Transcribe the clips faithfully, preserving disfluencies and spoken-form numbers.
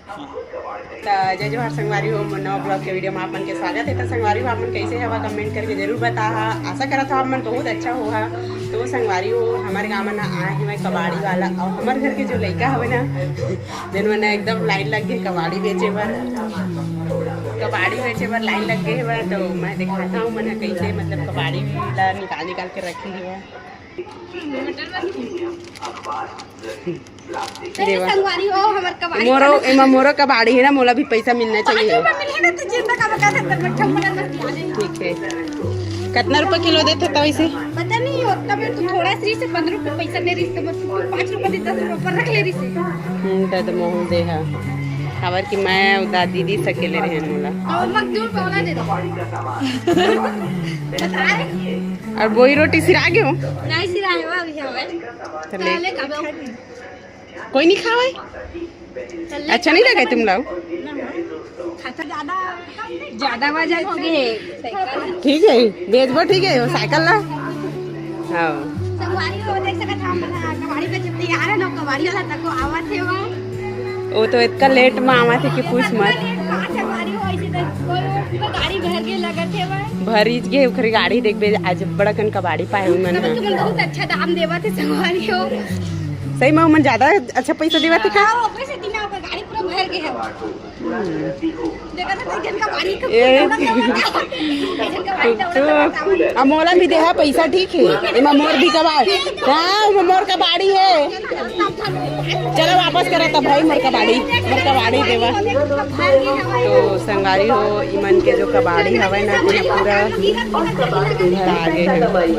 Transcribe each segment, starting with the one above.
त जय जोहार संगवारी हो, मोर नवा vlog के video में आप मन के स्वागत है। त संगवारी हो, आप मन कैसे हवा, comment करके जरूर बताहा। आशा करत हो आप मन बहुत अच्छा होहा। तो संगवारी हो, हमारे गाँव में ना आए हवय कबाड़ी वाला, और हमारे घर के जो लइका हवे ना, जेन मन एकदम line लग गए कबाड़ी बेचे बर, कबाड़ी बेचे बर line लग गए हवय। तो मैं दिखाता हूँ मन ह कैसे, मतलब, कबाड़ी ला निकाल निकाल के रखे हवय। देवा। संगवारी हो, हमर कबाड़ी मोरो, वाला एमा मोरो कबाड़ी है ना, मोला भी पैसा मिलना चाहिए। पाँच रुपया मिले ना तो जिंदा का बता सकते, मट्ठा मटन मत खिला दे। ठीक है, कितना रुपया किलो देते तो इसे? पता नहीं, उतना में तो थोड़ा सी से पंद्रह रुपये पैसा दे रही, तो बस पाँच रुपये दे, दस रुपये ऊपर रख ले रही से। हम्म, दे दे, मोहन दे हा। काबर कि मैं उदा दीदी सकेले रहे मोला। और मत दूर बोला दे दो। बता रहे। और बोई रोटी सिरा गए हो? नहीं सिरा है, वो अभी हवे। चले। चले, कब कोई नहीं खावे? अच्छा नहीं लगे तुम लोग? खाता ज्यादा, ज्यादा वजन हो गए। ठीक है, बेचबो, ठीक है, वो साइकिल ला। हाँ। संगवारी हो, देख सकत हम, कबाड़ी पे जब तैयार है ना, कबाड़ी वाला तक को आवत है वो। वो तो इतना लेट में आवत है कि पूछ मत। संगवारी हो, ऐसे तो कोई, कोई गाड़ी भर के लगत है वो। भरीच गे ओखरे गाड़ी, देखबे आज बड़ा कन कबाड़ी पाए उमन तब ह। तुमन बहुत अच्छा दाम देवत है संगवारी हो। सही में उमन ज्यादा अच्छा पैसा देवत है का? हाँ, ओकरे से दिना ओकर गाड़ी पूरा भर के है। देखा था, जन का पानी का ए। जन का पानी का तो, आ मोला भी देहा पैसा, ठीक है, एमा मोर भी कबाड़। हाँ, एमा मोर कबाड़ी है। चलो वापस करा तब भाई, मोर कबाड़ी, मोर कबाड़ी देवा। तो संगवारी हो, इमन के जो कबाड़ी हवय ना, तेन पूरा भरा गे हवय।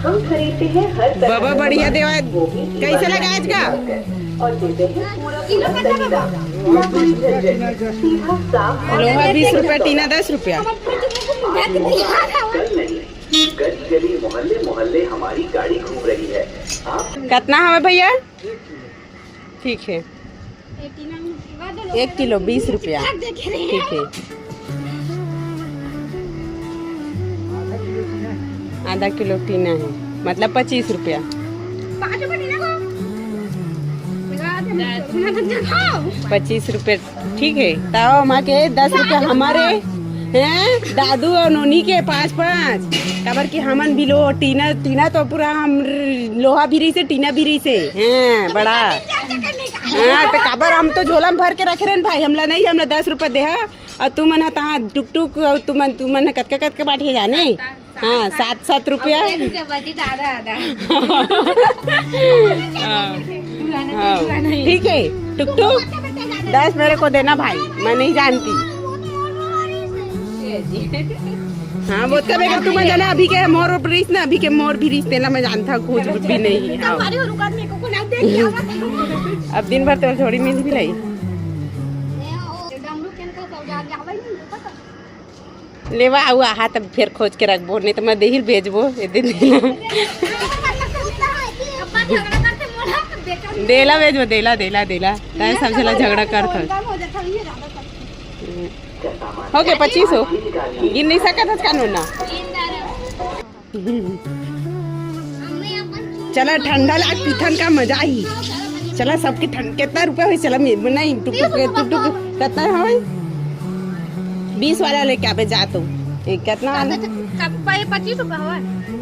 हम खरीदते हैं हर तरह बाबा, बढ़िया देवा, कैसे लगा आज का? और देते हैं पूरा पूरा तरीका। ना कोई झंझट, सीधा साफ और लोहा बीस रुपया, टीना दस रुपया। कल नहीं, गली गली, मोहल्ले मोहल्ले हमारी गाड़ी घूम रही है। आप कितना हवे भैया? ठीक है, एक किलो बीस रुपया। ठीक है, आधा किलो टीना है, मतलब पच्चीस रुपया। पच्चीस रुपया, ठीक है। ताओ माँ के दस रुपया हमारे हैं, दादू और नोनी के पाँच पाँच। काबर कि हमन भी लो टीना, टीना तो पूरा हम लोहा भी रही से, टीना भी रही से हैं बड़ा। हाँ, तो काबर हम तो झोला में भर के रखे रहन भाई, हमला नहीं, हमला दस रुपया देहा। और तुमन ह तहाँ टुक टुक, और तुमन, तुमन ह कतका कतका बांटे जाने? हाँ, सात सात रुपया। हाँ, हाँ, ठीक है। टुक टुक, दस मेरे को देना भाई, मैं नहीं जानती। हाँ, वो तब अगर तुम जाना, अभी के मोर और रिश्ते ना, अभी के मोर भी रिश्ते ना, मैं जानता हूँ कुछ कुछ भी नहीं। हाँ। अब दिन भर तो थोड़ी मिल भी नहीं। लेवा आऊ आहा तब फिर खोज के रखबो, नहीं तो मैं देहिल भेजबो ए दिन। देला भेजबो, देला, देला, देला। तय सब झला झगड़ा कर कर। हो गया पच्चीस हो। गिन नहीं सकत हस कानून ना। चला, ठंडा लाग पीथन का मजा ही। चला, सबके ठंड, कितना रुपया हुई? चला, मैं नहीं, टुक टुक, टुक टुक, कितना है? बीस वाला लेके आबे जा तू। ए, कितना वाला? पच्चीस रुपया हुआ।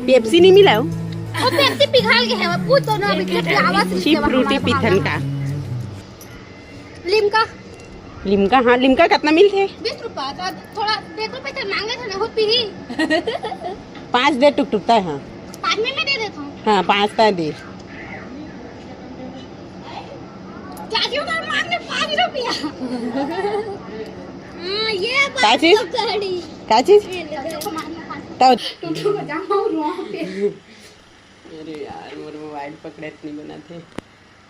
पेप्सी नहीं मिला हो? वो पेप्सी पिघल गया है, वो पूछ दो ना, अभी आवाज। ची फ्रूटी पीथन का। लिम्का। लिम्का, हाँ, लिम्का कितना मिलथे? बीस रुपया, तो थोड़ा दे दो, पैसा मांगे थे ना, खुद पी ही। पाँच दे टुकटुक तय, हाँ। पाँच में मैं दे देता हूँ। हाँ, पाँच तय दे। चाचू का मांग ले पाँच रुपया। हाँ, ये बात का चीज? तो कड़ी। का चीज? ये ले, देखो, मांग ले पाँच। तो टुकटुक को जाऊँ वहाँ पे। अरे यार, मोर मोबाइल पकड़े इतनी बना थे।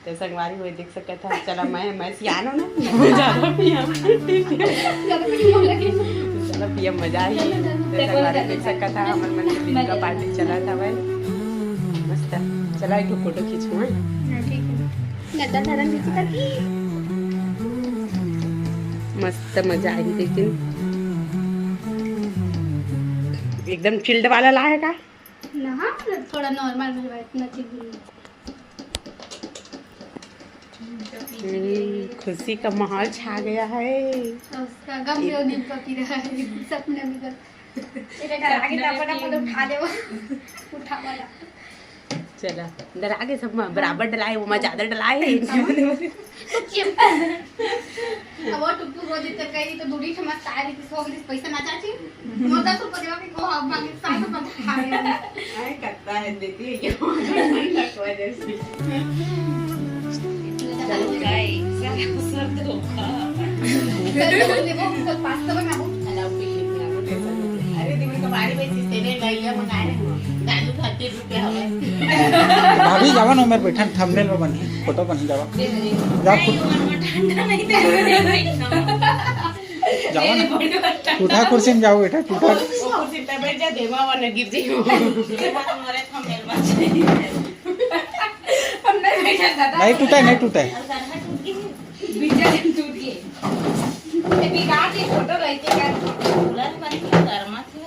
तो संगवारी हुई देख सकत था। चला, मैं, मैं सियानो ना, मैं ज्यादा पिया। ठीक है। चला पिया, मजा ही। तो संगवारी देख सकत था, हमर मन के दिन का पार्टी चला था भाई। मस्त। चला, एक ठो फोटो खींचू, हैं? हाँ, ठीक है। गद्दा धरन नीचे करके। मस्त मजा आई, लेकिन एकदम चिल्ड वाला लाए का? ना, थोड़ा नॉर्मल में, इतना चिल्ड नहीं। हम्म, खुशी का माहौल छा गया है। उसका गम भी वो दिन का पी रहा है, सपने में गम। इधर आगे तो अपन अपन उठा ले वो। उठा वाला। चला, डला के सब मा बराबर डलाए, वो मा ज्यादा डलाए। अब वो टुकटुक हो जते कही तो दूरी से मस्त आ रही थी, सौ बीस पैसा ना चाची। नौ दस रुपये देवा के को हम मांगे सात रुपये खा गए। आए करता है, देती है ये। चलो गाइस, सारा सर्द होगा। सर्द होने वो, वो पास्ता बनाओ। अरे, दिन का बारी में चीज़ तेरे गई है, मंगाए हैं। दादू खाते रुपया हवे। भाभी, जावा ना, उमर बैठा, थंबनेल में बनी, फोटो बनी, जावा। जावा, नहीं, फुट- उमर में ठंडा नहीं था। जावा ना। टूटा कुर्सी में जाओ बेटा, टूटा। कुर्सी पे बैठ जा, देवा वाला गिर जाइयो। देवा तुम्हारे थंबनेल में। हम नहीं बैठा दादा। नहीं टूटा है, नहीं टूटा है। बिजली टूट गई। ये बिगाड़ के फोटो रहते का? पूरा नहीं बनी, गर्मा थी।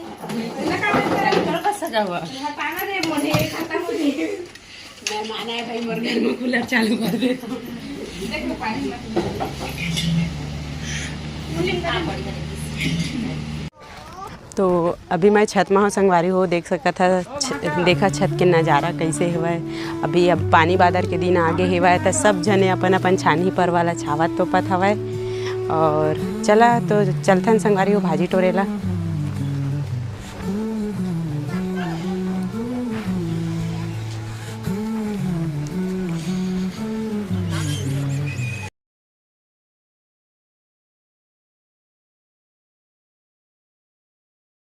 ना का करता है? थोड़ा सा सजा हुआ। हटाना रे मोने, खत्म हो गई। मेहमान आए भाई, मोर घर में कूलर चालू कर देता हूँ। देखो पानी मत। तो अभी मैं छत में हूँ संगवारी हो, देख सकत ह, छ-, देखा छत के नज़ारा कैसे हेवय। अभी अब पानी बादर के दिन आगे हेवय, त सब झने अपन अपन छानही परवा ला छावत तोपत हवय। और चला तो चलथन संगवारी हो भाजी टोरे ला।